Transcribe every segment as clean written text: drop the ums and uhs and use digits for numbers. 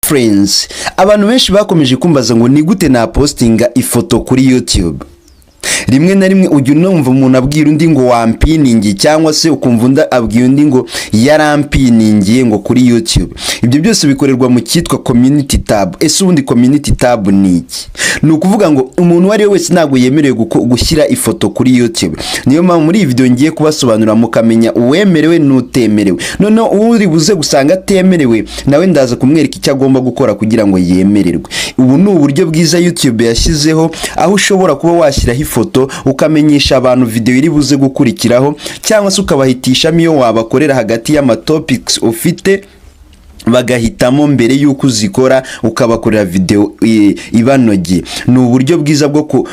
Friends, abantu benshi bakomeje kumbaza ngo ni gute napostinga ifoto kuri YouTube. Rimwe na rimwe ujya unumva umuntu abwira undi ngo wampiningiye, cyangwa se ukumva undi abwiye undi ngo yarampiningiye ngo kuri YouTube. Ibyo byose bikorerwa mu cyitwa community tab. Ese ubundi community tab ni iki? Ni ukuvuga ngo umuntu uwo ari we wese ntabwo yemerewe gushyira ifoto kuri YouTube. Niyo mpamvu muri iyi video ngiye kubasobanurira, mukamenya uwemerewe n'utemerewe. Noneho uri buze gusanga atemerewe nawe ndaza kumwereka icyo agomba gukora kugira ngo yemererwe. Ubu ni uburyo bwiza YouTube yashyizeho, aho ushobora kuba washyiraho ifoto ukamenyesha abantu video iri buze gukurikiraho, cyangwa se ukabahitishamo iyo wabakorera hagati y'amatopics ufite, bagahitamo mbere y'uko uzikora, ukabakorera video ibanogeye. Ni uburyo bwiza bwo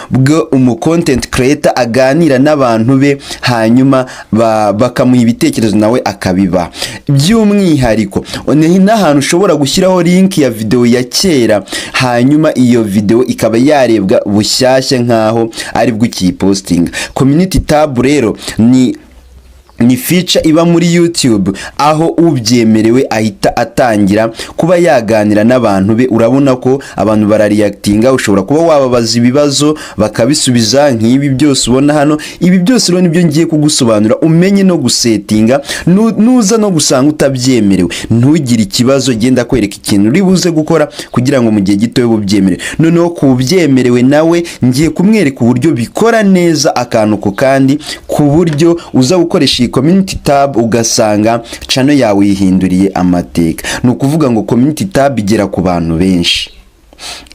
umu content creator aganira n'abantu be, hanyuma bakamuha ibitekerezo nawe akabibaha. By'umwihariko ni n'ahantu ushobora gushyiraho link ya video ya kera, hanyuma iyo video ikaba yarebwa bushyashya nk'aho aribwo ukiyipostinga. Community tab rero ni feature iba muri YouTube, aho ubyemerewe ahita atangira kuba yaganira n'abantu be. Urabona ko abantu barareactinga, ushobora kuba wababaza ibibazo bakabisubiza, nk'ibi byose ubona hano. Ibi byose rero nibyo ngiye kugusobanurira, umenye no gusettinga. Nuza no gusanga utabyemerewe, ntugire ikibazo, genda kwereka ikintu uri buze gukora kugira ngo mu gihe gito ube ubyemerewe. Noneho ku byemerewe nawe ngiye kumwereka uburyo bikora neza, akantu ku kandi, ku buryo uza gukoresha iyi community tab ugasanga channel yawe yihinduriye amateka. Ni ukuvuga ngo community tab igera ku bantu benshi.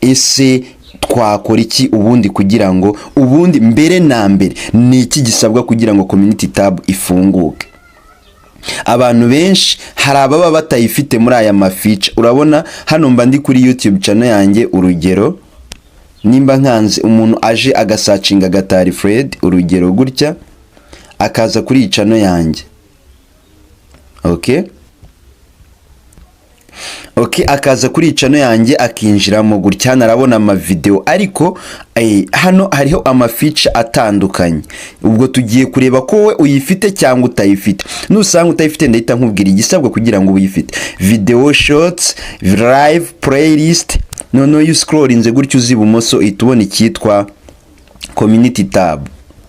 Ese twakora iki ubundi kugira ngo, ubundi mbere na mbere ni iki gisabwa kugira ngo community tab ifunguke? Abantu benshi hari ababa batayifite muri aya mafeature. Urabona hano mba ndi kuri YouTube channel yanjye. Urugero, nimba nkanze, umuntu aje agasearchinga Gatari Fred, urugero gutya, akaza kuri iyi channel yanjye, okay, akaza kuri iyi channel yanjye akinjiramo gutya, hano arabona amavideo. Ariko hano hariho amafeature atandukanye. Ubwo tugiye kureba ko wowe uyifite cyangwa utayifite. Nusanga utayifite, ndahita nkubwira igisabwa kugira ngo uyifite: video, shorts, live, playlist. Noneho iyo uscrollinze gutya uzi ibumoso, uhita ubona icyitwa community tab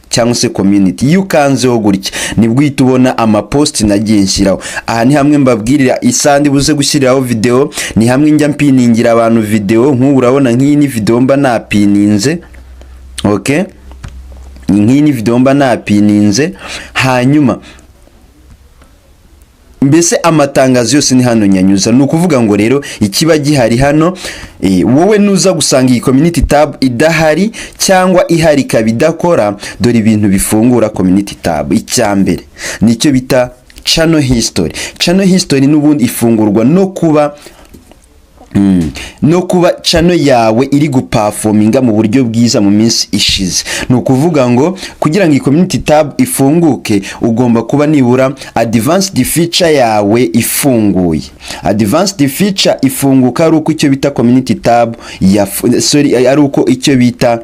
cyangwa se community. Iyo ukanzeho gutya, nibwo uhita ubona amapost nagiye nshyiraho. Aha ni hamwe mbabwirira isandi buze gushyiriraho video, ni hamwe njya mpiningira abantu video. Nk'ubu urabona nk'iyi ni video mba napininze. Okay, nk'iyi ni video mba napininze. Hanyuma mbese amatangazo yose ni hano nyanyuza. Ni ukuvuga ngo rero ikiba gihari hano, wowe nuza gusanga iyi community tab idahari cyangwa ihari ikaba idakora, dore ibintu bifungura community tab. Icya mbere nicyo bita channel history. Channel history n'ubundi ifungurwa no kuba channel yawe iri guperforminga mu buryo bwiza mu minsi ishize. Ni ukuvuga ngo kugira ngo iyi community tab ifunguke, ugomba kuba nibura advanced feature yawe ifunguye. Advanced feature ifunguka ari uko icyo bita community tab ya, sorry, ari uko icyo bita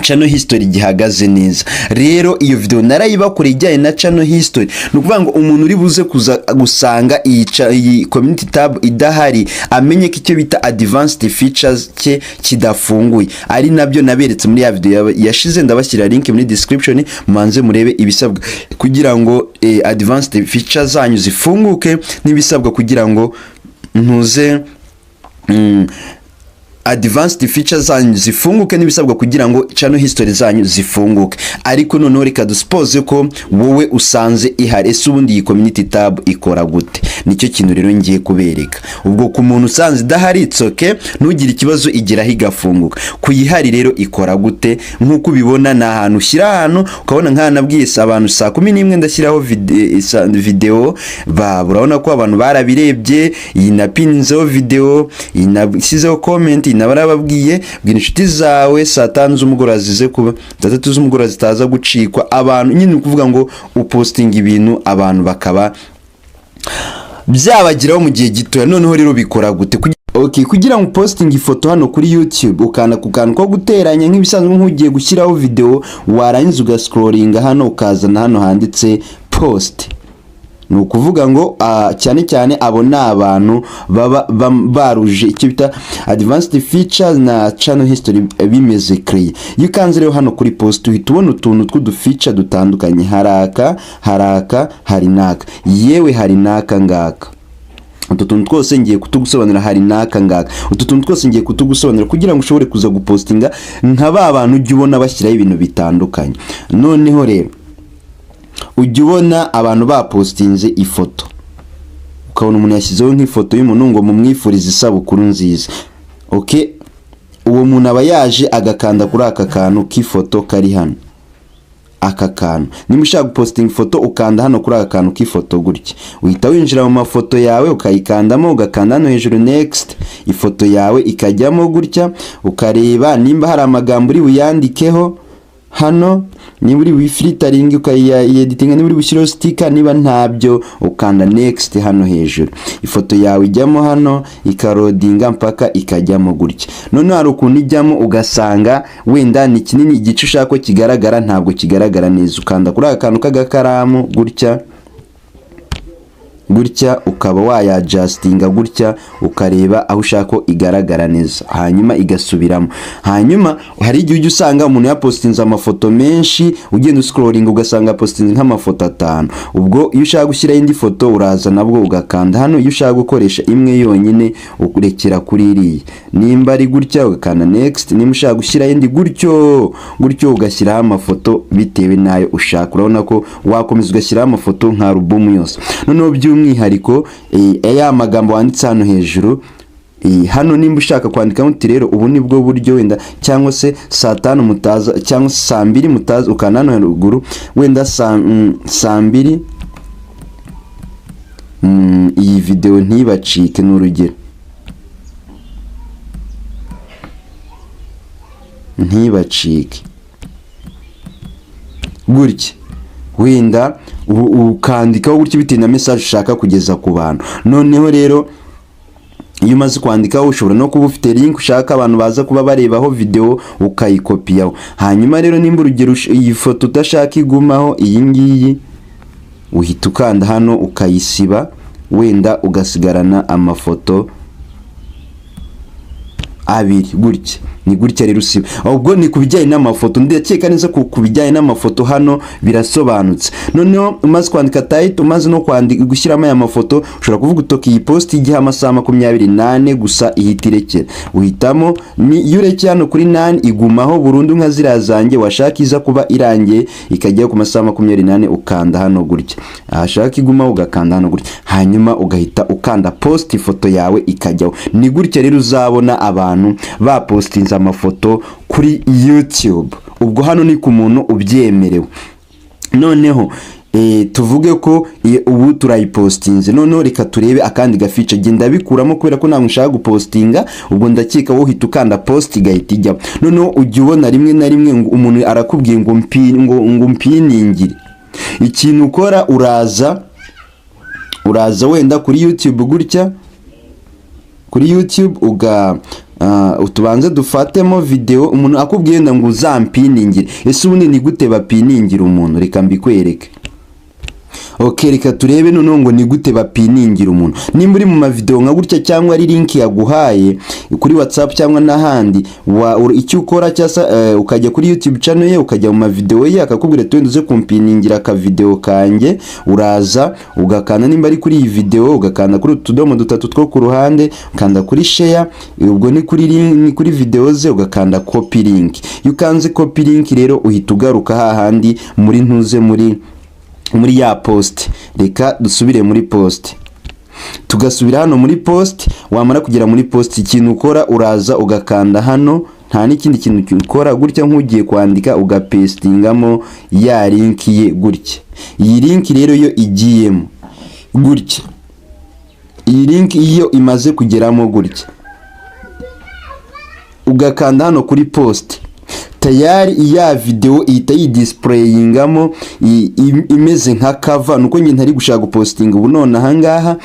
channel history gihagaze neza. Rero iyo video narayibakoreye ijyanye na channel history. Ni ukuvuga ngo umuntu uri buze kuza gusanga iyi community tab idahari, amenye ko icyo bita advanced features cye kidafunguye, ari nabyo naberetse muri ya video yashize. Ndabashyira link muri description, mubanze murebe ibisabwa kugira ngo advanced features zanyu zifunguke, n'ibisabwa kugira ngo ntuze advanced features zanyu zifunguke, n'ibisabwa kugira ngo channel history zanyu zifunguke. Ariko noneho reka dusuppose ko wowe usanze ihari. Ese ubundi iyi community tab ikora gute? Nicyo kintu rero ngiye kubereka. Ubwo ku muntu usanze idahari, it's okay, ntugire ikibazo, igeraho igafunguka. Ku yihari rero ikora gute? Nk'uko ubibona, ni ahantu ushyira ahantu ukabona nk'ahantu nabwiye abantu saa 11 ndashyiraho video. Urabona ko abantu barabirebye. Iyi napininzeho video, iyi nashyizeho comment, iyi barababwiye bwira inshuti zawe saa 5 z'umugoroba zize kuba saa 3 z'umugoroba zitaza gucikwa. Abantu nyine, ni ukuvuga ngo upostinga ibintu, abantu bakaba byabageraho mu gihe gitoya. Noneho rero bikora gute? Okay, kugira ngo upostinge ifoto hano kuri YouTube, ukanda ku kantu ko guteranya nk'ibisanzwe, nk'ugiye gushyiraho video, warangiza ugascrollinga hano, ukazana hano handitse post. Ni ukuvuga ngo cyane cyane abo ni abantu baba baruje icyo bita advanced features na channel history bimeze clear. Iyo ukanze rero hano kuri post, uhita ubona utuntu tw'udufeature dutandukanye. Hari aka, hari aka, hari n'aka, yewe hari n'aka ngaka. Utu tuntu twose ngiye kutugusobanurira. Hari n'aka ngaka. Utu tuntu twose ngiye kutugusobanurira kugira ngo ushobore kuza gupostinga nka ba bantu ujya ubona bashyiraho ibintu bitandukanye. Noneho rero ujya ubona abantu bapostinze ifoto, ukabona umuntu yashyizeho nk'ifoto y'umuntu ngo mumwifurize isabukuru nziza. Okay, uwo muntu aba yaje agakanda kuri aka kantu k'ifoto kari hano. Aka kantu, niba ushaka gupostinga ifoto, ukanda hano kuri aka kantu k'ifoto gutya, uhita winjira mu mafoto yawe, ukayikandamo, ugakanda hano hejuru next, ifoto yawe ikajyamo gutya, ukareba nimba hari amagambo uri buyandikeho hano, niba uri buyifilteringe ukayeditinga, niba uri bushyireho sticker. Niba ntabyo, ukanda next hano hejuru, ifoto yawe ijyamo hano, ikaloadinga mpaka ikajyamo gutya. Noneho hari ukuntu ijyamo ugasanga wenda ni kinini, igice ushaka ko kigaragara ntabwo kigaragara neza. Ukanda kuri aka kantu k'agakaramu gutya gutya, ukaba wayadjustinga gutya, ukareba aho ushaka ko igaragara neza, hanyuma igasubiramo. Hanyuma hari igihe ujya usanga umuntu yapostinze amafoto menshi, ugenda uscrollinga ugasanga yapostinze nk'amafoto atanu. Ubwo iyo ushaka gushyiraho indi foto, uraza nabwo ugakanda hano. Iyo ushaka gukoresha imwe yonyine, urekera kuri iriya. Nimba ari gutya, ugakanda next. Nimba ushaka gushyiraho indi, gutyo gutyo, ugashyiraho amafoto bitewe n'ayo ushaka. Urabona ko wakomeza ugashyiraho amafoto nka alubumu yose. Noneho by'umwihariko ya magambo wanditse hano hejuru, hano nimba ushaka kwandikamo uti rero ubu ni bwo buryo wenda, cyangwa se saa 5 mutaza, cyangwa se saa 2 mutaza, ukanda hano haruguru wenda saa 2, iyi videwo ntibacike, ni urugero, ntibacike gutya, wenda ukandikaho gutya bitewe na message ushaka kugeza ku bantu. Noneho rero iyo umaze kwandikaho, ushobora no kuba ufite link ushaka abantu baza kuba barebaho video, ukayikopiyaho. Hanyuma rero nimba urugero iyi foto udashaka igumaho, iyi ngiyi, uhita ukanda hano ukayisiba, wenda ugasigarana amafoto abiri gutya. Ni gutya rero usiba. Ubwo ni ku bijyanye n'amafoto. Ndakeka neza ku bijyanye n'amafoto hano birasobanutse. Noneho umaze kwandika title, umaze no kwandika gushyiramo aya mafoto, ushobora kuvuga utoka iyi post igihe amasaha 24 gusa ihita irekera. Uhitamo ni iyo urekeye hano kuri none, igumaho burundu nka ziriya zanjye. Washaka iza kuba irangiye ikajyaho ku masaha 24, ukanda hano gutya. Ahashaka igumaho, ugakanda hano gutya, hanyuma ugahita ukanda post, ifoto yawe ikajyaho. Ni gutya rero uzabona abantu bapostinze amafoto kuri YouTube. Ubwo hano ni ku muntu ubyemerewe. Noneho tuvuge ko ubu turayipostinze. Noneho reka turebe akandi gafeature. Genda bikuramo kubera ko ntabwo nshaka gupostinga. Ubwo ndakeka wowe uhita ukanda post, igahita ijyaho. Noneho ujya ubona rimwe na rimwe ngo umuntu arakubwiye ngo mpiningire. Ikintu ukora, uraza wenda kuri YouTube gutya, kuri YouTube uga tubanze dufatemo video. Umuntu akubwiye wenda ngo uzampiningire, ese ubundi ni gute bapiningira umuntu? Reka mbikwereke. Ok, reka turebe noneho ngo ni gute bapiningira umuntu. Nimba uri mu mavideo nka gutya, cyangwa ari link yaguhaye kuri WhatsApp cyangwa n'ahandi, icyo ukora, cyangwa se ukajya kuri YouTube channel ye, ukajya mu mavideo ye, akakubwira ati wenda uze kumpiningira akavideo kanjye, uraza ugakanda, nimba ari kuri iyi video, ugakanda kuri utu tudomo dutatu two ku ruhande, ukanda kuri share, ubwo ni kuri link, ni kuri video ze, ugakanda copy link. Iyo ukanze copy link rero, uhita ugaruka hahandi muri ntuze muri ya post. Reka dusubire muri post, tugasubira hano muri post. Wamara kugera muri post, ikintu ukora, uraza ugakanda hano, nta n'ikindi kintu ukora, gutya nk'ugiye kwandika, ugapastingamo ya link ye gutya. Iyi link rero yo igiyemo gutya, iyi link iyo imaze kugeramo gutya, ugakanda hano kuri post, tayari uhita ubona ko ya foto yawe ihise ijyaho. Tayari ya video ihita yidisplayingamo imeze nka cover. Nuko njye ntari gushaka gupostinga ubu none ahangaha,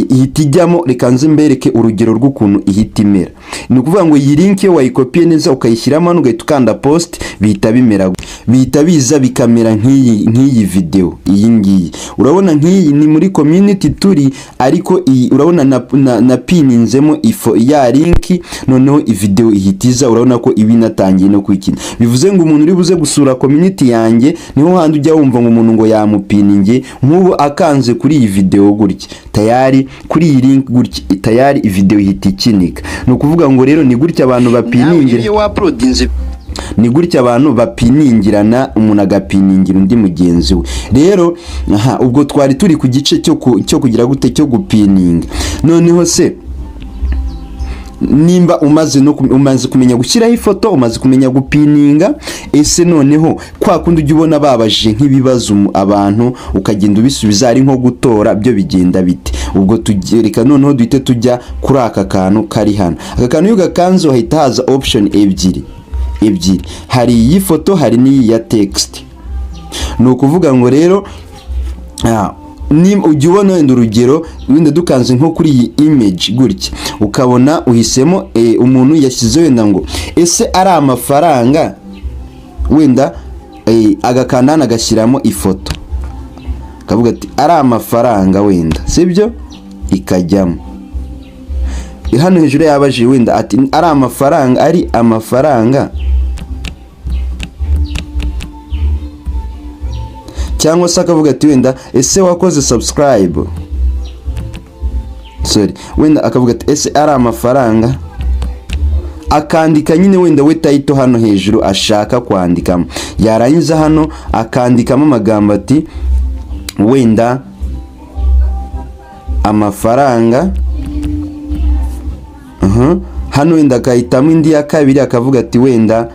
ihita ijyamo. Reka nze mbereke urugero rw'ukuntu ihita imera. Ni ukuvuga ngo iyi link iyo wayikopiye neza, ukayishyiramo hano, ugahita ukanda post, bihita bimera, bihita biza bikamera nk'iyi video iyi ngiyi. Urabona nk'iyi ni muri community turi, ariko iyi urabona na pininzemo ifo ya link. Noneho video ihita iza, urabona ko iba inatangiye no kwikina. Bivuze ngo umuntu uri buze gusura community yanjye, niho handi ujya wumva ngo umuntu ngo yamupininge. Nk'ubu akanze kuri iyi video gutya, tayari kuri iyi link gutya, tayari video ihita ikinika. Ni ukuvuga ngo rero ni gutya abantu bapiningira. Iyo wauploadinze. Ni gutya abantu bapiningirana, umuntu agapiningira undi mugenzi we. Rero aha ubwo twari turi ku gice cyo kugira gute, cyo gupininga. Noneho se nimba umaze no umaze kumenya gushyiraho ifoto, umaze kumenya gupininga, ese noneho kwa kundi ujya ubona babajije nk'ibibazo abantu, ukagenda ubisubiza, ari nko gutora, byo bigenda bite? Ubwo reka noneho duhite tujya kuri aka kantu kari hano. Aka kantu iyo ugakanze hahita haza option ebyiri ebyiri: hari iyi foto, hari n'iyi ya text. Ni ukuvuga ngo rero ni ujya ubona wenda urugero, wenda dukanze nko kuri iyi image gutya, ukabona uhisemo umuntu yashyize wenda ngo ese ari amafaranga, wenda agakanda hano agashyiramo ifoto, akavuga ati ari amafaranga wenda, sibyo, ikajyamo. Hano hejuru yabajije wenda ati ari amafaranga, ari amafaranga, cyangwa se akavuga ati wenda ese wakoze subscribe, sorry, wenda akavuga ati ese ari amafaranga, akandika nyine wenda we title hano hejuru ashaka kwandikamo. Yarangiza hano akandikamo amagambo ati wenda amafaranga. Hano wenda akahitamo indi ya kabiri, akavuga ati wenda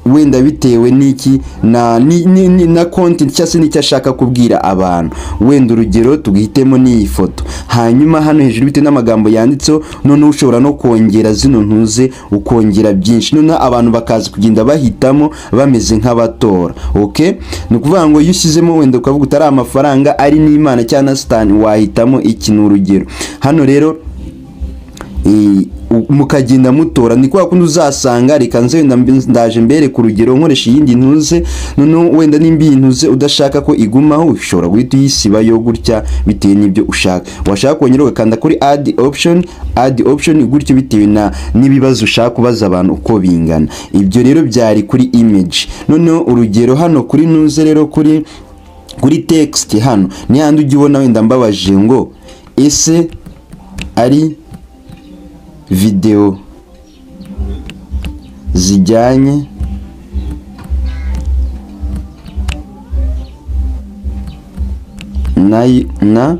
wenda bitewe n'iki na ni, ni, ni, na content cyangwa se n'icyo ashaka kubwira abantu. Wenda urugero tugihitemo n'iyi foto. Hanyuma hano hejuru bitewe n'amagambo yanditseho, noneho ushobora no kongera zino ntuze, ukongera byinshi, noneho abantu bakaza kugenda bahitamo bameze nk'abatora. Okay, ni ukuvuga ngo iyo ushyizemo wenda ukavuga utari amafaranga, ari n'Imana cyangwa na Satani, wahitamo iki? Ni urugero. Hano rero mukagenda mutora, ni kwa kundi uzasanga. Reka nze wenda ndaje mbereke urugero nkoresha iyindi ntuze. Noneho wenda nimba iyi ntuze udashaka ko igumaho, ushobora guhita uyisibayo gutya bitewe n'ibyo ushaka. Washaka kongera ugakanda kuri add option, add option gutyo, bitewe na n'ibibazo ushaka kubaza abantu uko bingana. Ibyo rero byari kuri image. Noneho urugero hano kuri ntuze rero, kuri text hano, ni handi ujya ubona wenda mbabajije ngo ese ari video zijyanye na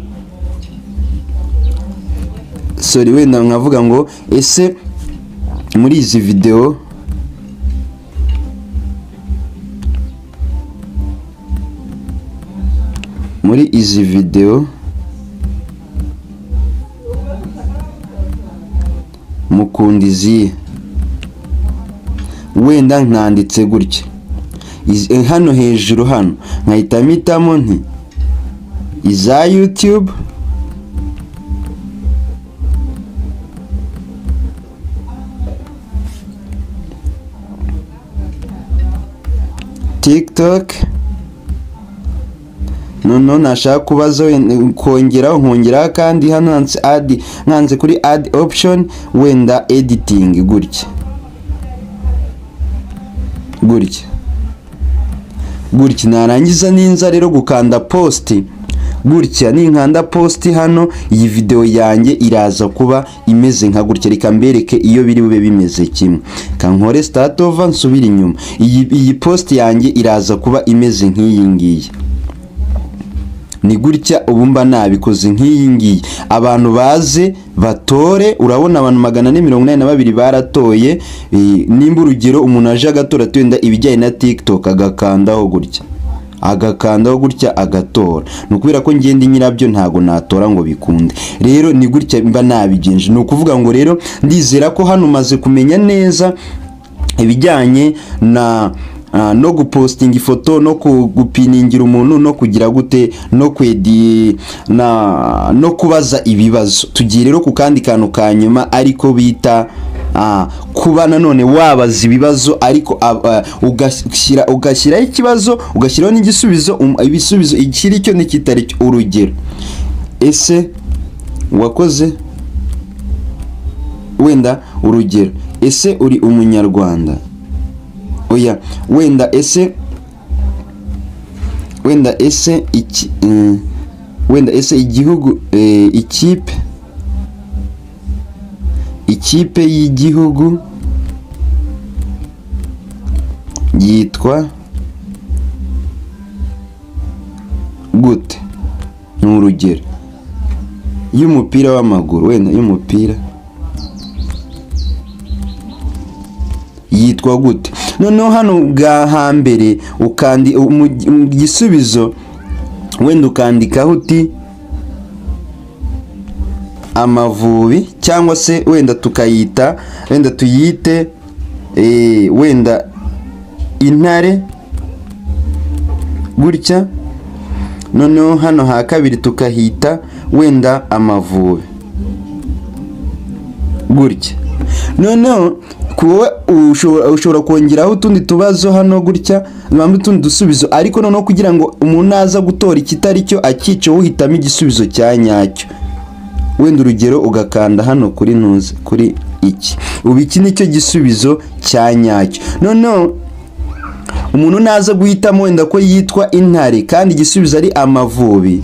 sorry, wenda nkavuga ngo ese muri izi video mukunda izihe? Wenda nkanditse gutya. Hano hejuru hano nkahita mpitamo nti iza YouTube, TikTok. Noneho nashaka kubaza kongeraho, nkongeraho kandi hano handitse add, nkanze kuri add option, wenda editing gutya gutya gutya. Narangiza ninza rero gukanda post gutya, ninkanda post hano, iyi video yanjye iraza kuba imeze nka gutya. Reka mbereke iyo biri bube bimeze kimwe. Kankore start over, nsubire inyuma. Iyi post yanjye iraza kuba imeze nk'iyi ngiyi. Ni gutya ubu mba nabikoze nk'iyi ngiyi. Abantu baze batore. Urabona abantu 482 baratoye. Nimba urugero umuntu aje agatora ati wenda ibijyanye na TikTok, agakandaho gutya. Agakandaho gutya agatora. Ni ukubera ko ngenda nyirabyo, ntago natora ngo bikunde. Rero ni gutya mba nabigenje. Ni ukuvuga ngo rero ndizera ko hano umaze kumenya neza ibijyanye na no gupostinga ifoto, no gupiningira umuntu, no kugira gute, no kwedi na no kubaza ibibazo. Tugiye rero ku kandi kantu ka nyuma, ariko bita kuba nanone wabaza ibibazo, ariko ugashyiraho ikibazo, ugashyiraho n'igisubizo, ibisubizo ikiri cyo n'ikitari cyo. Urugero, ese wakoze, wenda urugero, ese uri Umunyarwanda? Oya, wenda ese, wenda ese iki, wenda ese igihugu, ikipe y'igihugu yitwa gute? Ni urugero, y'umupira w'amaguru, wenda y'umupira yitwa gute? Noneho hano bwa hambere ukandi mu gisubizo wenda ukandikaho uti Amavubi, cyangwa se wenda tukayita, wenda tuyite wenda Intare gutya. Noneho hano ha kabiri tukahita wenda Amavubi gutya. Noneho kuba ushobora kongeraho utundi tubazo hano gutya, bamwe utundi dusubizo, ariko noneho kugira ngo umuntu aza gutora ikitari cyo akice, uhitamo igisubizo cya nyacyo. Wenda urugero, ugakanda hano kuri ntuzi kuri iki, ubu iki nicyo gisubizo cya nyacyo. Noneho umuntu naza guhitamo wenda ko yitwa Intare kandi igisubizo ari Amavubi,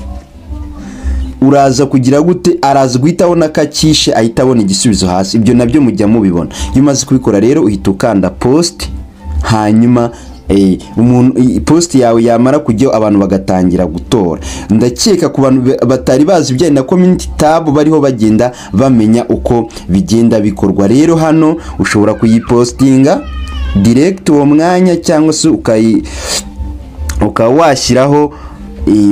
uraza kugira gute? Araza guhita abona ko akishe, ahita abona igisubizo hasi. Ibyo nabyo mujya mubibona. Iyo umaze kubikora rero, uhita ukanda post, hanyuma umuntu post yawe yamara kujyaho, abantu bagatangira gutora. Ndakeka ku bantu batari bazi ibijyanye na community tab bariho bagenda bamenya uko bigenda bikorwa. Rero hano ushobora kuyipostinga direct uwo mwanya, cyangwa se ukaba washyiraho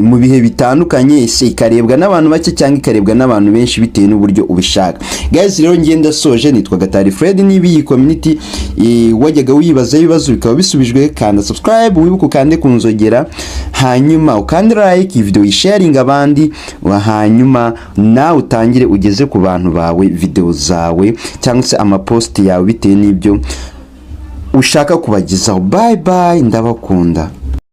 mu bihe bitandukanye, ese ikarebwa n'abantu bake cyangwa ikarebwa n'abantu benshi, bitewe n'uburyo ubishaka. Guys, rero ngenda soje. Nitwa Gatari Fred. Niba iyi community wajyaga wibaza ibibazo bikaba bisubijwe, kanda subscribe, wibuke ukande ku nzogera, hanyuma ukande like iyi video, uyisharinga abandi, hanyuma nawe utangire ugeze ku bantu bawe video zawe cyangwa se amapost yawe, bitewe n'ibyo ushaka kubagezaho. Bye bye, ndabakunda.